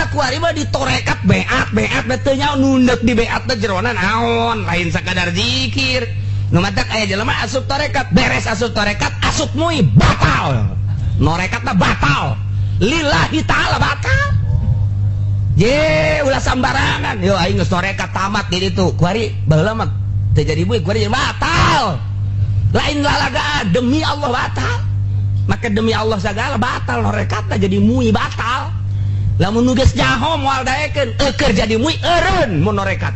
Mata kuari mah ditorekat beat beat teu nyaho nundek di beat teh jerona naon, lain sakadar zikir. Nu matak aya jelema asup torekat, beres asup torekat asup MUI, batal. Norekatna batal. Lillahi ta'ala batal. Je ulah sambarangan. Yo aing geus torekat tamat di ditu. Kuari baheula mah teu jadi MUI, kuari batal. Lain lalagaan, demi Allah batal. Maka demi Allah segala batal norekatna jadi MUI batal. Lamun nu geus nyaho moal daekeun, eueuh jadi MUI eureun mun norekat.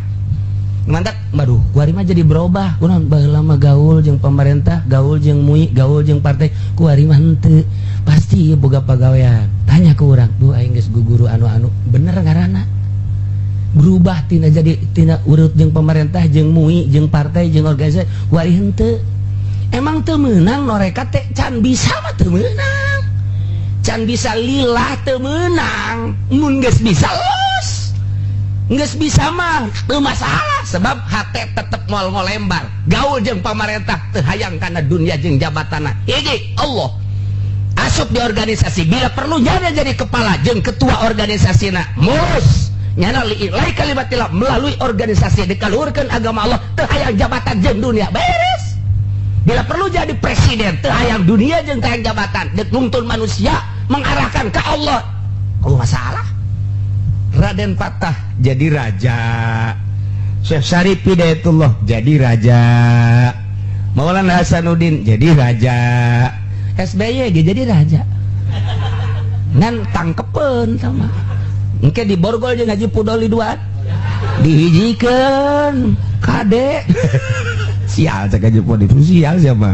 Mantap, baduh, kuari mah jadi berubah. Kunaon baheula mah gaul jeung pemerintah, gaul jeung MUI, gaul jeung partai, kuari mah henteu. Pasti ieu boga pagawean. Tanya ke urang, "Duh, aing geus guguru anu-anu." Bener ngaranna. Berubah tina jadi tina urut jeung pemerintah, jeung MUI, jeung partai, jeung organisasi, kuari henteu. Emang teu meunang norekat teh, can bisa mah teu meunang. Can bisa lillah teu meunang, mun geus bisa los. Geus bisa mah teu masalah sebab hate tetep moal ngolembar. Gaul jeung pamarentah teu hayang kana dunia jeung jabatanna. Hiji Allah. Asup di organisasi bila perlu nyana jadi kepala jeung ketua organisasina. Murus nyana li'ilai kalimatillah melalui organisasi dikaluhurkeun agama Allah teu hayang jabatan jeung dunia. Beres. Bila perlu jadi presiden teu hayang dunia jeung teu hayang jabatan, deuk nungtun manusia mengarahkan ke Allah. Oh masalah. Raden Patah jadi raja, Syekh Syarif Hidayatullah jadi raja, Maulana Hasanuddin jadi raja, SBY ge jadi raja. Ngan tangkepeun sama. Engke di borgol jeung Haji Pudoli dua dihijikeun kade. Sial cek Haji Pudoli, sial siapa?